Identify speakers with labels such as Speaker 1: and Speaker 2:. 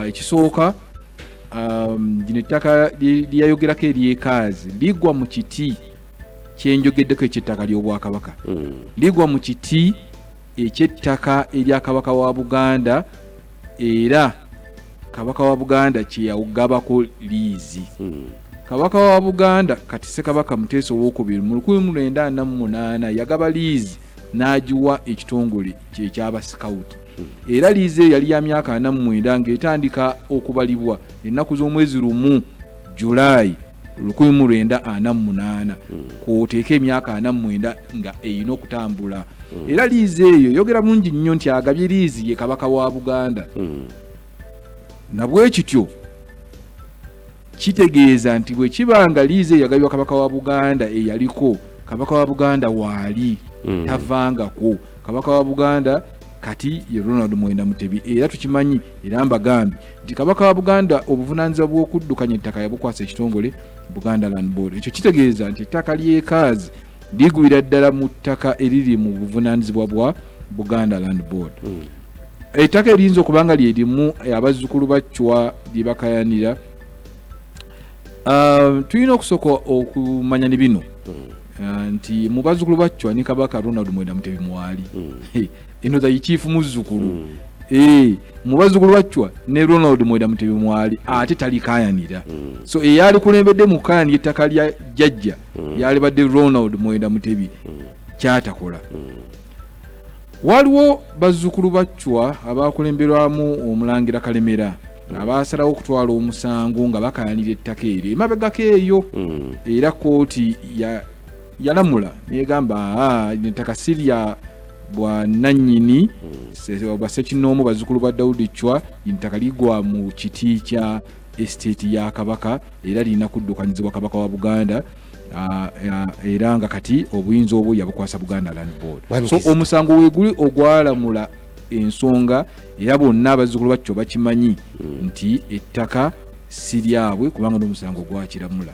Speaker 1: Ekisooka, lino ettaka lyeyayogerako eryekaazi ligwa mu kiti kyenjogeddeko ekyettaka ly'Obwakabaka. Ligwa mu kiti ekyettaka erya Kabaka wa Buganda, era Kabaka wa Buganda kyeyagabako liizi. Kabaka wa Buganda kati Ssekabaka Muteesa Owokubiri mu 1948 yagaba liizi n'agiwa ekitongole kyeky'Abasikawuti, era liizi eyo yali ya myaka 49 ng'etandika okubalibwa ennaku z'omwezi 1 Julayi 1948, kwoteeka emyaka 49 nga erina okutambula. Era liizi eyo eyogera bulungi nnyo nti agabye liizi ye Kabaka wa Buganda. Nabwekityo kitegeeza nti bwe kiba nga liizi eyo yagabibwa Kabaka wa Buganda eyaliko, Kabaka wa Buganda waali, tavangako. Kabaka wa Buganda kati ye Ronald Mwenda Mutebi, era tukimanyi era mbagambye nti Kabaka wa Buganda obuvunaanyizibwa bw'okuddukanya ettaka yabukwasa ekitongole Buganda Land Board. Ekyo kitegeeza nti ettaka ly'ekaazi ligwira ddala mu ttaka eriri mu buvunaanyizibwa bwa Buganda Land Board. Ettaka eriyinza okuba nga lyerimu abazzukulu bacwa lye bakayanira, tulina okusooka okumanya ne bino, nti mu bazzukulu bacwa ne Kabaka Ronald Mwenda Mutebi mwali. Eno the chief muzzukulu. Mu bazzukulu bacwa ne Ronald Mwenda Mutebi mwali, ate talikayanira. So eyali kulembedde mu kayanira ettaka lya jjajja yalibadde Ronald Mwenda Mutebi, kyatakola. Waliwo bazzukulu bacwa abakulemberwamu Omulangira Kalemera abasalawo okutwala omusango nga bakayanira ettaka eryo emabegako eyo, era kooti yalamula negamba, "Aa, ettaka si lya bwanannyini basekinoomu bazzukulu ba Daudi Chwa, ettaka ligwa mu kiti kya estate ya Kabaka era lirina kuddukanyizibwa Kabaka wa Buganda." Era nga kati obuyinza obwo yabukwasa Buganda Land Board.
Speaker 2: Mwami
Speaker 1: So
Speaker 2: Kizito.
Speaker 1: omusango weeguli ogwalamula ensonga, era bonna abazzukulu bakyo bakimanyi nti ettaka si lyabwe kubanga n'omusango gwakiramula.